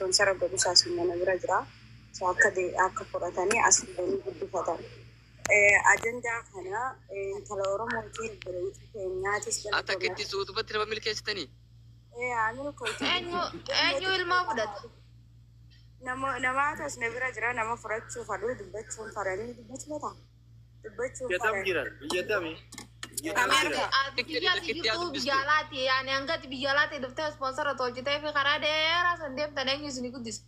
Sponsor godhu isaas mana bira jira. So akka akka fudhatanii as fidanii guddifatan. Ajandaa kana intala Oromootiin obboleettii keenyaatis. Ata takkitti suutubatti nama milkeessitanii. Eenyu eenyu ilmoo fudhate? Nama namaatu as na bira jira, nama fudhachuu fadhu dubbachuun fadhanii dubbachuu mataa dubbachuun Biyya tam fadhanii. jiran? Biyya tami? Biyya tam Ati jiran? ati biyya ati jirtu biyya alaati, yaani hanga ati biyya alaati dhuftee sponsor tolchitee fi karaa dheeraa san deemtan eenyu isinii guddisa?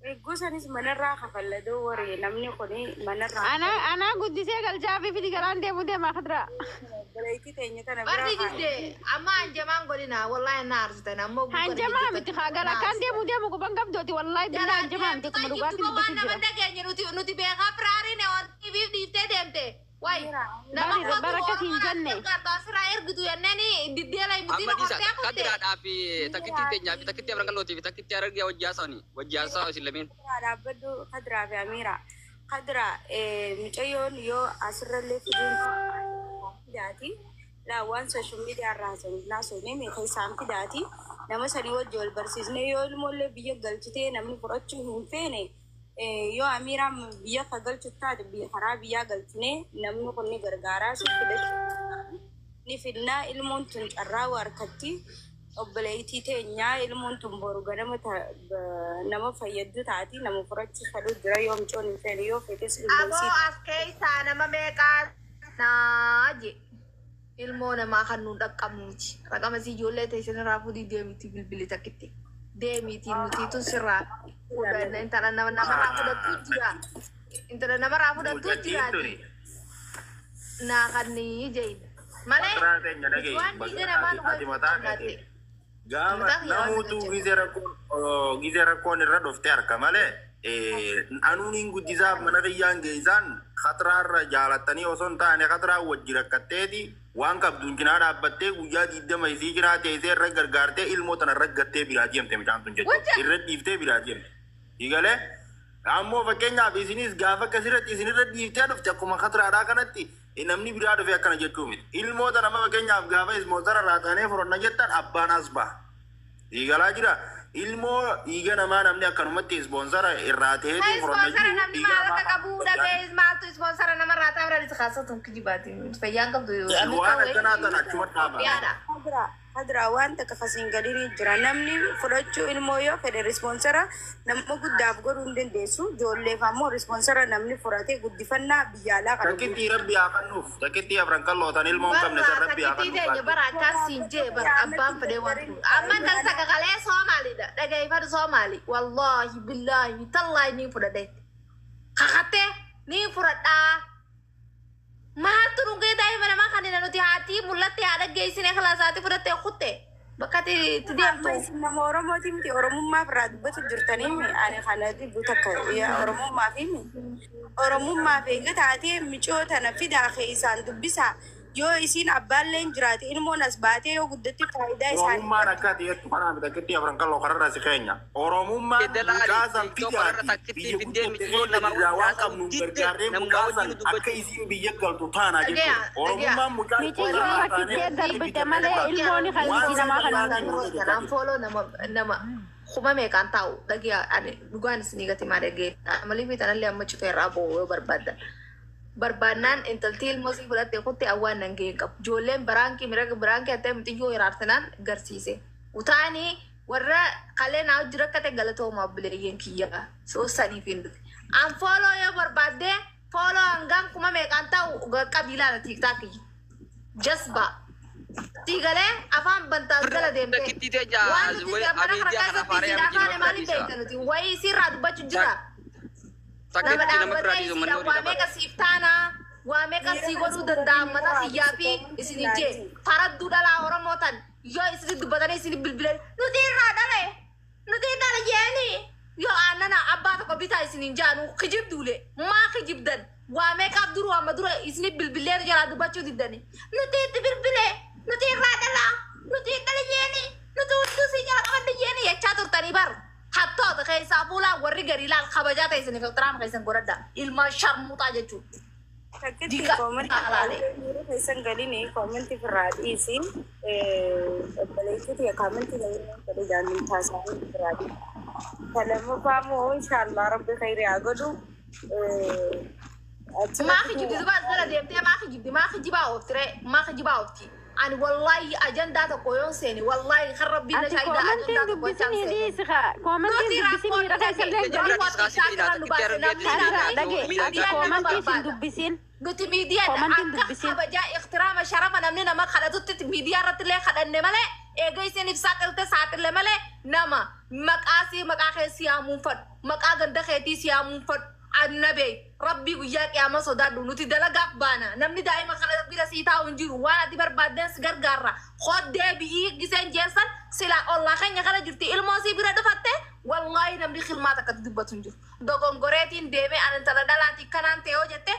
Eeguu sanis manarraa kafalladoo warri namni kuni manarraa. Ana guddisee galchaa fi fidi garaan deemu deema Khadra. Obboleettii teenya tana bira. Barri didde amma hanjamaan godhina, wallahi na aarsitan ammoo. Hanjamaa miti haa gara kan deemu deemu quban qabdooti, wallahi billaa hanjamaa miti, kuma dhugaatiin waan dubbatu nama jira. dhageenye nuti beekaa firaariin waan tiiviif dhiiftee deemte. Wayi nama Bari baraka siin jenne. Asirraa ergitu jenneeni diddeela Amma mitiina dhiisa hortee kutte. Kadiraadhaa fi takkitti teenyaa fi takkitti afran qal'ootii fi takkitti Harargee wajji haasa'anii wajji haasa'aa isin lameen. Dhaabbadhu, Kadiraa fi Amiira. Kadiraa, mucayyoon yoo asirrallee fiduun fidaati. Laa, waan social media irraa haasofnee meeshaa isaan fidaati. Nama sanii wajji wal barsiisnee, yoo ilmoollee biyya galchitee namni fudhachuu hin feene, yoo Amiiraan biyya ka galchu taate karaa biyyaa galchinee namni kun ni gargaaraa si fidachuu ni fidnaa. Ilmoon tun carraa harkatti obboleettii teenyaa, ilmoon tun boru ganama nama fayyaddu taati. Nama fudhachuu fedhu jira yoo mucoon hin feene, yoo feetes ilmoon Aboo sii as keessaa nama meeqaa naa je ilmoo namaa kan nuun dhaqqabnuuti. Raqama si ijoollee teessan irraa fuudhii deemiti, bilbili takkitti. Deemiti, nutiitu sirraa fuudhanna, intala nama namarraa fudhattuu jira. Intala namarraa fudhattuu Mucattiin jiraati. tuni. Naa kannii jeyin. Malee Maqaa teenya dhagahi. waan dhiiga namaa nu Ati mataa keetii. Gaafa Mataa kiyya waan namuutu nagachee. gizee rakkoon irra dhufte harka malee anuun hin guddisaaf mana kiyyaan geessaan Katraarra jaalattanii osoo hin taane, Katraa wajji rakkatteeti waan qabduun cinaa dhaabbattee, guyyaa 20 isii cinaa teessee irra gargaartee, ilmoo tana irra gattee biraa deemte mucaan tun jechuudha. Irra dhiiftee biraa deemte. Igalee ammoo fakkeenyaaf isinis gaafa akkasirratti isinirra dhiiftee dhufte, akkuma Katraadhaa kanatti namni biraa dhufe akkana jechuu miti. Ilmoo tana amma fakkeenyaaf gaafa sponsor irraa taanee fudhanna jettan abbaan as baha. Dhiigalaa jira. Ilmoo dhiiga namaa namni akkanumatti sponsor irraa ta'eetiin fudhanna Sponsor jiru. namni maallaqa qabuu dhabee maaltu sponsor namarraa ta'a bira kaasatuun kijibaati. Fayyaan qabdu. Waan akkanaa tana achuma dhaabaa. Yaada. Kadra, Kadra, waan takka kasiin gadiin jira. Namni fudhachuu ilmoo yoo fedhe sponsor nama guddaaf godhuu hin dandeessu. Ijoolleef ammoo sponsor namni fudhatee guddifannaa biyya alaa kana. Takkitti Rabbi haa kennuuf. Takkitti afran qallootan ilmoo hin qabne san Barra Rabbi haa takkittii teenya kennuuf. bara akkas siin jee bara abbaan fedhee waan ta'u. Amma kan sakakalee Soomaalidha. Dhageeffadhu, Soomaali. Wallaahi billaahi tallaahi ni fudhadhe. Kakattee ni fudhadhaa. Maaltu dhungee daa'ima namaa kan hin nuti haati mul'atte haadha geessine kilaasaatti fudhattee kutte. Bakka itti Amma deemtu. isin nama Oromooti miti, Oromummaaf irraa dubbatu jirtanii mi? Ani kana dhibbu takka yaa Oromummaaf himi. Oromummaaf eega taatee micoo tana fidaa keessaan dubbisaa. Yoo isiin abbaallee hin jiraate, ilmoon as baatee yoo guddatte faayidaa isaanii. Oromummaan akka ati jettu kanaa miti, takkitti afran qalloo kararra si keenya. Oromummaan Edelaali, mucaa san TikTok irra fidaati takkitti biyya fiddee guddatte miciyyoon keessa namaa jirraa wajjin waan haasa'u qabnuun didde gargaarree namuma mucaa wajjin san akka dubbachuu. isiin biyya galtu taanaa Dhagaya, jechuudha. Oromummaan mucaa Miciyyoon rakkittee darbite malee ilmoon kan Waan isii namaa kan sana hin Kanaan follow nama kuma meeqaan taa'u dhagaya, ani dhugaan isinii gati maa dhagee maaliif tanallee amma cufee irraa bo'oo yoo barbaaddan. Barbaannaan intaltii ilmoo sii fudhatte kutte awwaan nan ga'een qabu. Ijoolleen biraankii mira biraankii attee mitiyyoo hiraartinaan garsiise. Utaanii warra kalee naa hojii rakkate galatooma obboleeyyan kiyya soosaniif hin dhufe. An follow yoo barbaadde follow hangaan kuma meeqaan ta'u qabiilaadha TikTokii. Jasba. Siigalee afaan bantaas gala deemte. Takkittii teenya Waan nuti mana kana miidiyaa kana keessatti faaree isin afaan nama maaliif beekta nuti wayii sirraa dubbachuu jira. Nama Takkitti nama biraa dhaabbatee dhiisu isin manni waa horii meeqa siif taanaa, waa meeqa sii godhuu danda'a mataa siyyaa fi isin jee faradduu dhalaa Oromoo tan yoo isin dubbatanii isin bilbilan nuti irraa dhale nuti dhale jeeni yoo aannan abbaa tokko bitaa isin hin jaanu kijibduule maa kijibdan? Waa meeqaaf duru amma dura isin bilbilee jalaa dubbachuu diddani, nuti itti bilbile, nuti irraa dhalaa, nuti dhale jeeni, nuti hunduu si jala qabadde jeeni jechaa turtanii bar hattoota keessaa fuulaa warri gadi ilaal kabajaa ta'e isiniif ixtiraama keessan godhadha ilmaan sharmuuxaa jechuudha. Takkitti Diqa comment alaale. keessan galini, comment firraa dhiisi. Obboleettii comment galini fedhe jaannin taasisanii firraa dhiisi. Lammaffaa immoo inshaallah rabbi khayrii haa godhu. Maa kijibdi duba as gara deemtee maa kijibdi maa kijibaa oofti ree maa kijibaa oofti. Ani wallahi ajandaa tokko yoon seeni wallahi kan rabbiin na Ati shaahidaa koomantiin ajandaa tokko jechaan dubbisinii seeni. dhiisi kaa. Koomantiin Nuti dubbisinii rakkoon rakaa dhage isallee jarri galii. waan nu baase namni Kadra namni dhage ati miidiyaan nama koomantii sin barbaada. dubbisin. Nuti miidiyaan Koomantiin akka dubbisin. kabajaa ihtiraama sharafa namni nama kadhatutti miidiyaa irratti illee kadhanne malee eega isin if saaxilte saaxille malee nama maqaa sii maqaa kee si yaamuun fadhu maqaa ganda keetii si yaamuun fadhu annabee rabbii guyyaa qiyaama sodaadhu nuti dalagaaf baana namni daa'ima kana bira sii taa'u hin jiru waan ati barbaaddeen si gargaarra hoddee bi'ii giseen jeessan silaa ollaa keenya kana jirti ilmoo sii bira dhufatte wallaahi namni khilmaa takkatti dubbatu hin jiru dogongoreetiin deemee ani intala dhalaatii kanaan ta'e yoo jette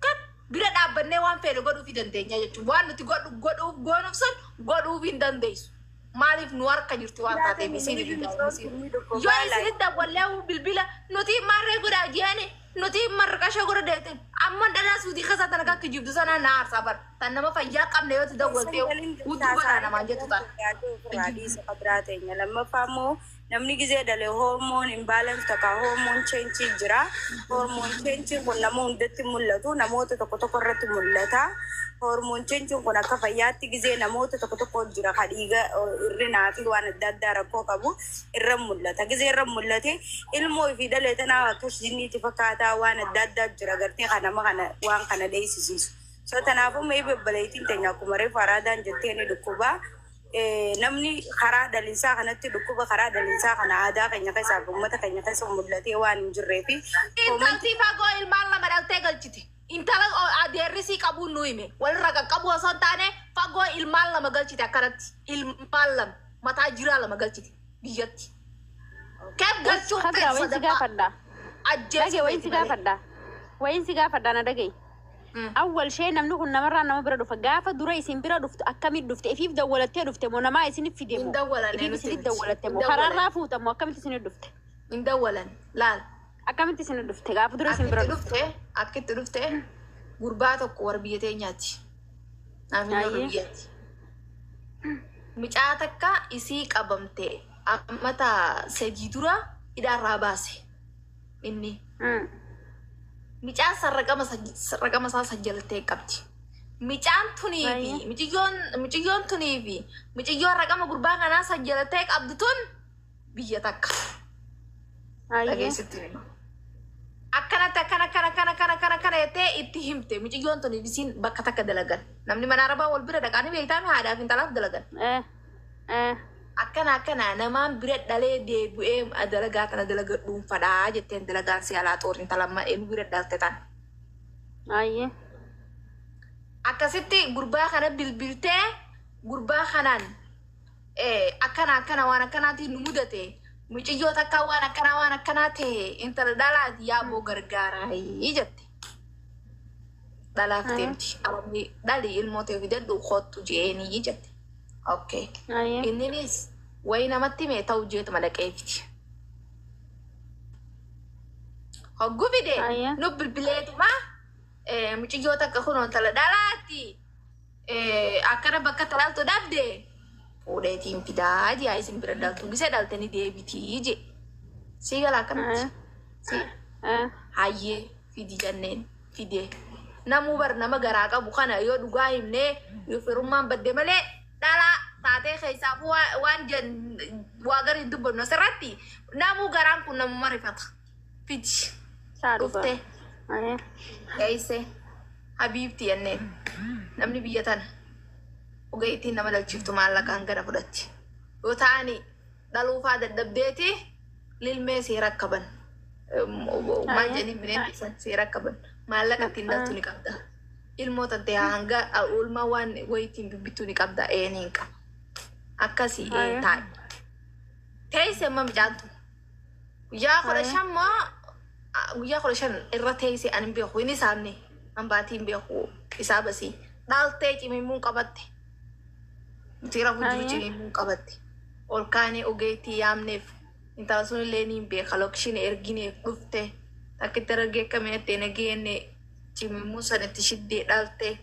kat bira dhaabbannee waan feene godhuuf hin dandeenya jechuudha. Waan nuti godhu godhuuf goonuuf sun godhuuf hin dandeessu. Maaliif nu harka jirti waan taateef isin hin dandeessu. Yoo isin dawwallee bilbila nuti marree godhaa jeeni nuti marqasha godha deetin amma dhalaa suutii keessa tan akka kijibdu sana na aarsaa bar tan nama fayyaa qabne yoo ti dawwaltee hudduu godhaa namaan jettu tan. Lammaffaa immoo namni gizee dhale hormone imbalance takka hormone change jira. Hormone change kun nama hundatti mul'atu namoota tokko tokko irratti mul'ata. Hormone change kun akka fayyaatti gizee namoota tokko tokko jira ka dhiiga hir'inaa fi waan adda addaa rakkoo qabu irra mul'ata. Gizee irra mul'ate ilmoo fi dhale tanaaf akka jinniitti fakkaataa waan adda addaa jira gartee kan nama kana waan kana dheessisiisu. So kanaafuu mee bebbaleetiin teenya akkuma reefu araadaan jettee ni dhukkubaa. Namni karaa dhalinsaa kanatti dhukkuba karaa dhalinsaa kana aadaa keenya keessaa fi uummata keenya keessa mul'atee waan hin jirree fi Intalti fagoo ilmaan lama dhaltee galchite. Intala adeerrisii qabuun nu hime. Walirra qaqqabu osoo hin taane fagoo ilmaan lama galchite akkanatti. Ilmaan lama mataa jiraa lama galchite biyyatti. Keef galchuun Kadra feetu wayin si sadaffaa gaafadha. Dhage ajjeesuu wayin feeti si malee. gaafadha. Wayin si gaafadha na dhagaye. Awwal shee namni kun namarraa nama bira dhufa. Gaafa dura isin bira dhuftu akkamitti dhufte? Ifiif dawwalattee dhufte moo namaa isinif fide Hin moo? dawwalanne Ifiif nuti isinif miti. dawwalatte Hin moo? dawwalan. Karaarraa fuuta moo akkamitti isinif dhufte? Hin dawwalan. Laal. Akkamitti isinif dhufte? Gaafa dura isin bira Akkitti dhufte. dhufte akkitti dhufte gurbaa tokko warra biyya teenyaati. Naaf warra Ayyee. biyyaati. Mucaa takka isii qabamte ammata sadii dura hidhaarraa baase inni. Mucaan sarraqama isaa sajjalattee qabdi. Mucaan tunii fi Ayyee. mucayyoon tunii fi mucayyoon raqama gurbaa kanaa sajjalattee qabdu tun biyya takka Ayyee. dhageessitti hima. Akkanatti akkana akkana akkana akkana akkana akkana jettee itti himte mucayyoon tun isiin bakka takka dalagan. Namni mana arabaa wal bira dhaqanii beektaa haadhaa fi intalaaf dalagan. Akkana akkana namaan bira dhalee deebi'ee dalagaa kana dalaga dhuunfadhaa jetteen dalagaan si alaa xoor intala eenyu bira dhalte tan. Ayyee. Akkasitti gurbaa kana bilbiltee gurbaa kanaan akkana akkana waan akkanaatiin nu mudate mucayyoo takka waan akkanaa waan akkanaa ta'e intala dhalaati yaaboo gargaaraa jette. Dhalaaf deemti. Arabni dhali ilmoo ta'e fidadhu kottu je'eenii jette. Okay. Ayyee. Inninis wayi namatti hime ta'u jeetuma dhaqee fiti. Hogguu fide Ayyee. nu bilbileetuma mucayyoo takka kunoo intala dhalaatti akkana bakka talaaltu dhabde fuudheetiin fidaa jee isin bira dhaltu gisee dhalte ni deebitii jee. Sii gala akkanatti. Si hayyee fidi jenneen fide. Namuu bar nama garaa qabu kana yoo dhugaa himnee yoo firummaan badde malee dhalaa taatee keessaafuu waan waa gari hin dubbannu asirratti namuu garaan kun namuma rifata. Fidi Saa dhufa. dhuftee Ayyee. geesse habiibti jenneen namni biyya tana ogeettiin nama dhalchiftu maallaqaan gara fudhatti. Yoo ta'ani dhaluufaa dadhabdeeti lilmee seera qaban. Maal jedhanii bineensi san seera qaban maallaqa ittiin dhaltu ni qabda. Ilmoo tantee hanga oolmaa waan wayii ittiin bibbittuu ni qabda een hin qaba. Akkasii een taa'e. Teessee amma micaantu. Guyyaa 15 moo guyyaa 15 irra teessee ani hin beeku inni isaamne an baatii hin beeku isaa basii dhaaltee cimimmuun qabatte. Seera fuuldura cimimmuun qabatte. Ol kaanee ogeettii yaamneef intala sun illee ni hin beeka lokshin ergineef dhufte takkitti argee akkamii itti nageenne cimimmuu sanatti shiddee dhalte.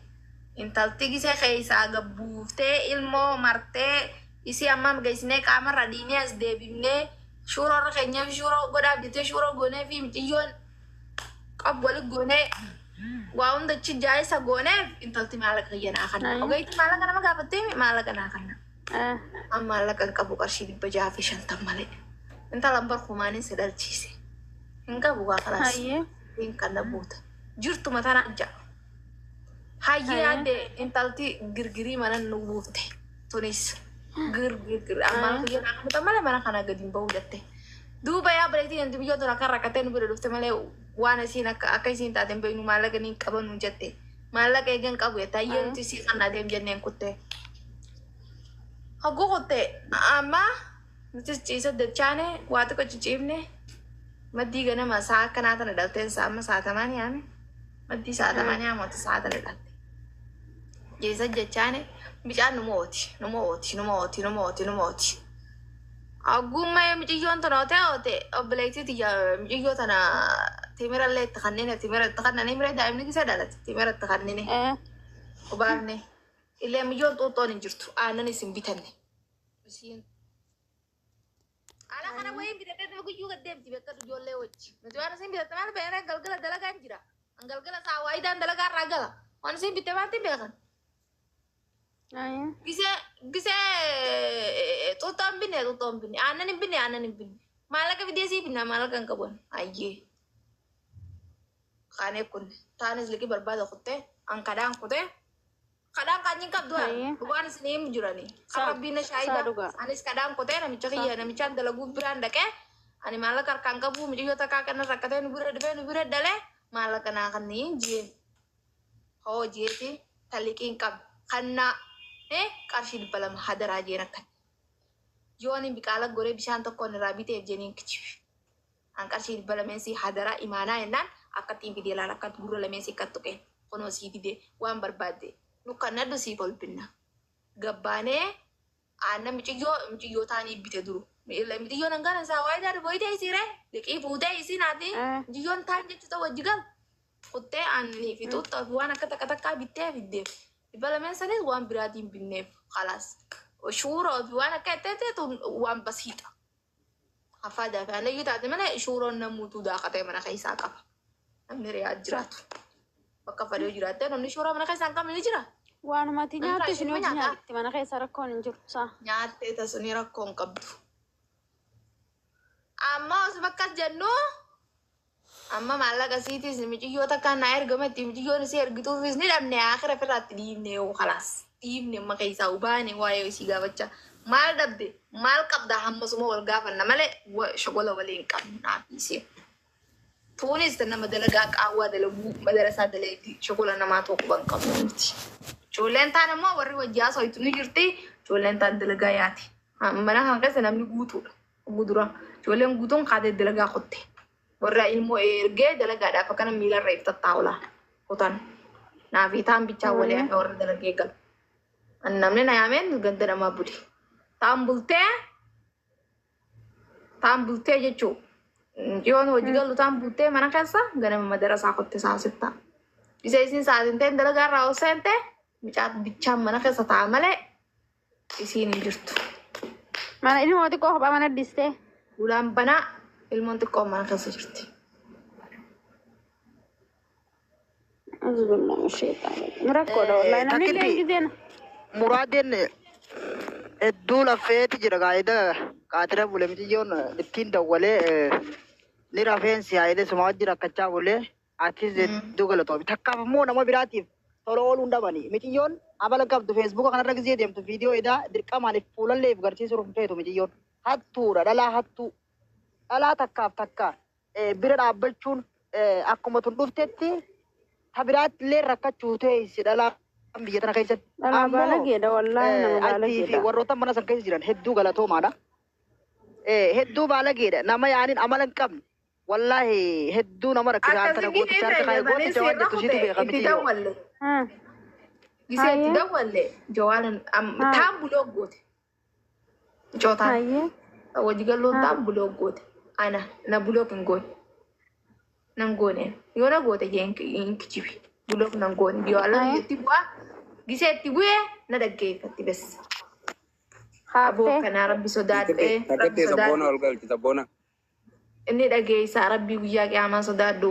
Intalti gisee keessaa gabbuuftee ilmoo martee isii amma geessinee qaamarra dhiinee as deebifnee Shuuroo irra keenyaaf shuuroo godhaaf jettee shuuroo goonee fi miciyyoon qabu wali goonee waa hunda achi jaayisa gooneef intalti maallaqa kiyya naa kanna. Ogeetti maallaqa nama gaafattee maallaqa naa kanna. An maallaqa hin qabu qarshii 650 malee. Intalan bar kumaanin si dhalchiise. Hin qabu waa kalaas. Hin kanna buuta. Jirtuma tana ja'a. Hayyee adde intalti girgirii mana nu buufte. Tunis girgirgir ammaan kiyya naa kanna malee mana kana gadi hin bahu jette. Duuba yaa bareetii yanti biyya tana kan rakkatee nu bira dhufte malee waan isiin akka isiin taate hin beeknu maallaqa ni qabanu jette. Maallaqa eegan qabu jette. Hayyee nuti isii kan adeem jenneen kutte. Hogguu kutte amma nutis ciisa dachaane waa xiqqoo cicciifne maddii ganama sa'a akkanaa tana dhalteen sa'a amma sa'a tamaan yaame maddii sa'a tamaan yaame sa'a tana dhalte. Ciisa jechaane bicaan numa ooti numa ooti numa ooti numa ooti numa ooti. Hoggummaa miciyyoon tana ootee oote obboleettii tiyya miciyyoo tana timirallee itti kannine timira itti kannane mire daa'imni gisee dhalate timira itti kannine obaafne illee miciyyoon xuuxxoon hin jirtu aannan isin bitanne. Ala kana wayiin bitatee nama guyyuu gad deemti bakka ijoollee wajji. Nuti waan isin bitatte maal beekna galgala dalagaan jira. An galgala saa waayidaan dalagaa irraa gala. Waan isin bitte maaltiin beekan? Gisee gisee xuuxxoo hin binne xuuxxoo hin binne aannan hin binne aannan hin binne. Maallaqa fidee sii binna maallaqa hin qabu. Ayyee. Kaanee kun taanis liqii barbaada kuttee an kadhaan kutee kadhaan kaanyiin qabdu dhugaan isin himu jirani. Kan rabbiin na shaahida. Anis kadhaan kutee namicha kiyya namichaan dalaguu biraan dhaqee ani maallaqa harkaan qabu mucayyoo takkaa kana rakkatee nu bira dhufee nu bira dhalee maallaqa naa kanneen jeen. Hoo jeeti taliqiin qab kannaa qarshii 200 hadaraa jeen akkan. Yoo ani biqaala goree bishaan tokkoon irraa biteef jeniin kichifi. An qarshii 200 si hadaraa imaanaa jennaan akka ittiin fidee laala akka gurra lameen si akka tuqeen kunoo sii fidee waan barbaadde nu kannadhu siif ol binna. Gabbaanee aannan miciyyoo miciyyoo taanii bite duru. Miciyyoon hangaan isaa waa ijaarri boyitee isiire liqii fuutee isii naati miciyyoon taan jechuudha wajji gal. Kuttee aannanii fi xuuxxaa fi waan akka takka takkaa bittee fiddeef. 200 sanis waan biraatiin binneef khalaas. Shuuroo fi waan akka jetteetti waan basiixa. Hafaa daafee aannayyuu taate malee shuuroon namuutuu daakatee mana keessaa qaba. Namni riyaa jiraatu. Bakka fadhee jiraattee namni shuuroo mana keessaa hin qabne ni jira. Waanumatti Namni nyaattu isin raashinuma hojii nyaata. nyaatti mana keessa rakkoon hin jiru. Saa. Nyaattee tasuni rakkoo hin qabdu. Amma osuma akkas jennu amma maallaqa siitis miciyyoo takkaan naa ergametti miciyyoon isii ergituufis ni dhabne akira firraatti dhiibne yoo khalaas dhiibne amma keessaa ubaane waa'ee isii gaafachaa maal dhabde maal qabda hammasuma wal gaafanna malee shogola waliin qabnu naaf isii. Tuunis nama dalagaa qaawwaa dalaguu madarasaa dalagaa shogola namaa tokko ban qabnu miti. Ijoolleen taan immoo warri wajji haasoitu ni jirti ijoolleen taan dalagaa yaati. Mana kana keessa namni guutuudha. Gudura ijoolleen guutuun kaatee dalagaa qotte. Warra ilmoo ergee dalagaadhaaf akkana miilarra if tattaa'ula kutan. Naafi taan bichaa walii hafe warra dalagee galu. Namni na yaameen ganda namaa buli. Taan bultee jechuu. Yoon hojii galu taan bultee mana keessa ganama madarasaa qotte saasittaa. Isa isin saasin ta'e dalagaa irraa ol seente bichaan mana keessa taa'a malee isiin hin jirtu. Mana ilmoo xiqqoo kophaa mana dhistee. Ulaan banaa ilmoon xiqqoo mana keessa jirti. Rakkoodha wallaahi namni illee Takkitti giseen. muraadeen hedduu lafeeti jira gaayida qaatira bule miciyyoon ittiin dawwalee ni rafeensi haayide suma wajji rakkachaa bulee atis hedduu galatoomi. Takkaaf immoo nama biraatiif tola ooluu hin dhabani. Miciyyoon amala qabdu feesbuuka kanarra gisee deemtu viidiyoo edaa dirqamaan if fuulallee if garsiisuu hin feetu miciyyoon. Hattuudha dhalaa hattuu. Dhalaa takkaaf takka bira dhaabbachuun akkuma tun dhuftetti ta biraatti illee rakkachuu teessi dhalaa biyya tana keessatti. Dhalaa Ammoo baalageedha wallaahi nama atii fi baalageedha. warroota mana san keessa jiran hedduu galatoomaadha. Hedduu baalageedha nama yaaniin amala hin qabne. Wallaahi hedduu nama rakkisa Akkasi tana gisee gooticha harka kaayee fayyadamanii gooticha waan sirra jettu situ kute beeka itti miti yoo. dawwalle. Gisee itti dawwalle jawaalan taan buloo goote. Cootaan hojii galuun taan buloo goote. Ana na buloo hin goone. Nan goone yoo na goote jee hin kijibi. Buloo nan goone jawaalan itti bu'aa gisee itti bu'ee na dhaggeeffatti bes. Aboo Haaftee. kanaa rabbi sodaadhee rabbi Takkitti sabboona sodaadhu. ol galchi sabboona. Inni dhageessaa rabbii guyyaa qiyaamaa sodaadhu.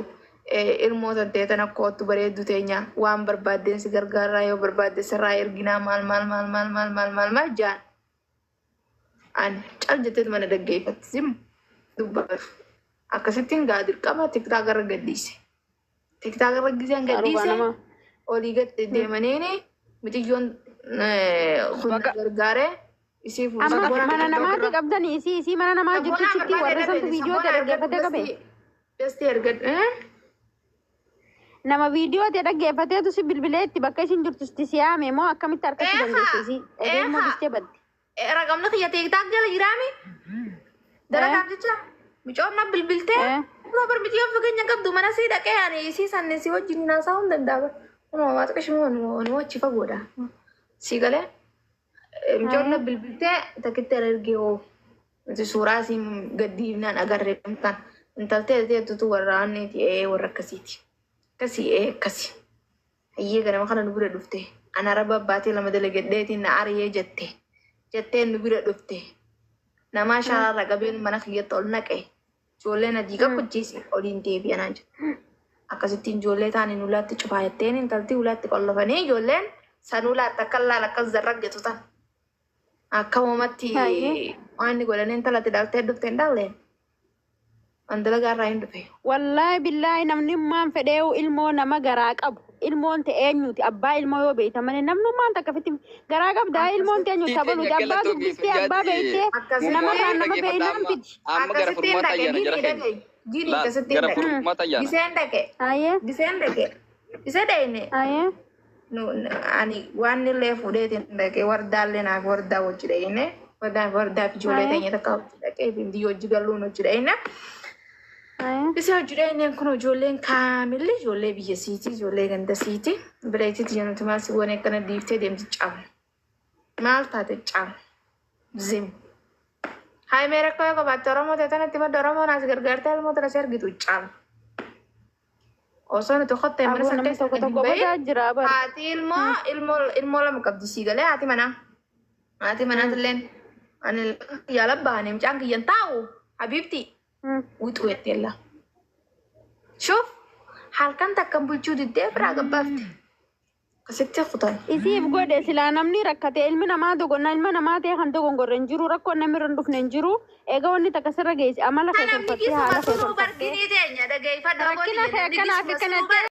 Ilmoo tantee tana kootu bareeddu teenya waan barbaaddeen si gargaaraa yoo barbaadde sirraa erginaa maal maal maal maal maal maal maal maal jaan. Ani cal jetteetu mana dhaggeeffatti sim dubbatu. Akkasittiin gaa dirqama tiktaak irra gadhiise. Tiktaak irra giseen Aruba gadhiise nama. olii gad deemaniini mucayyoon kun na Baga gargaaree isii fuudhe. Amma Sabboonaa mana tiktook namaati irra. qabdanii isii mana namaa jirtu Sabboonaa chitti barbaade warra santu dhabe viidiyoo sabboonaa ta'e argadhu dhaggeeffatee qabe. bestii bestii argadhu. Nama viidiyoo ta'e dhaggeeffateetu si bilbilee itti bakka isin jirtu si siyaame moo akkamitti argachuu dandeesse isii? Odee immoo Eehaa biftee badde. raqamni kiyya tiktaak jala jiraami dalagaaf jecha mucoon na bilbiltee kunoo bar mucayyoon fageenya qabdu mana sii dhaqee ani isii sanne si wajjin haasa'uu hin danda'a bar. Kunoo waa xiqqishuma nu achi fagoodha. Si galee mucoon na bilbiltee takkitti ergee hoo nuti suuraa isii gaddiifnaan agarree gamtaan intaltee teettutu warra anneeti ee warra akkasiiti. Akkasii ee akkasi. Hayyee ganama kana nu bira dhufte. Ana araba baatee lama dalagadheetiin na ari'ee jette. Jetteen nu bira dhufte. Namaa shaararra qabeen mana kiyyatti ol naqe. Ijoolleen adii qaqqochiisi oliin deebi'anaa jette. Akkasittiin ijoollee taaniin ulaatti cufaa jetteen intalti ulaatti qollofanii ijoolleen san ulaatti akka laala akkas zarrag jettu tan. Akka uumamatti Hayyee. waan inni godhanii intalatti dhaltee dhufte hin dhalleen. Waan dalagaa irraa hin dhufe. Wallaahi billaahi namni maan fedheewu ilmoo nama garaa qabu. Ilmoon ta'e eenyuti abbaa ilmoo yoo beekta malee namnummaan takka fitti garaa qabdaa ilmoon ta'e eenyuti tabaluuti abbaa dubbistee abbaa beektee namarraa Mummoo nama dhaggeeffadha beeynaan amma. fidi. Amma gara Akkasittiin furmaata dhaqe ayyaana jara gini keenya. dhaqe gini Laal akkasittiin gara dhaqe. furmaata ayyaana. Giseen dhaqe Hayyee giseen dhaqe gisee dhaqne hayyee nu ani waan illee fuudheetiin dhaqe wardaallee naaf wardaa wajji dhaqne wardaa wardaa fi ijoollee hayyee teenya takka wajji dhaqe biyya hojii galuun hojii dhaqne. hayyee. Gisee hojii dhaqneen kun ijoolleen kaamilli ijoollee biyya siiti ijoollee ganda siiti bireetitti jennuti maal si goone akkana diiftee deemti caabu maal taate caabu zim. Hayi mee rakkoo yoo qabaatte Oromoo ta'e tanatti madda Oromoo naas gargaartee ilmoo tana si argitu caabu. Osoo nuti qottee mana Aboo san namni keessa tokko gadi tokko bahin badaa jira bara. haati ilmoo ilmoo ilmoo lama qabdi sii galee haati manaa. Haati manaatilleen ani yaala bahanii mucaan kiyyan taa'u habiibti wixu jetteella. Shuuf halkan takkan bulchuu diddee biraa gabbaafte. Akkasitti kutan. Isiif godhe silaa namni rakkate ilmi namaa dogonna ilma namaa ta'e kan dogongorre hin jiru rakkoon namni irra hin dhufne hin jiru egaa wanni takka sirra geesse amala kee Namni tolfattee gisuma haala kee sunuu tolfattee barginii teenya dhageeffadhu rakkina abbootii kee namni akkanaaf gisuma sunuu akkanatti.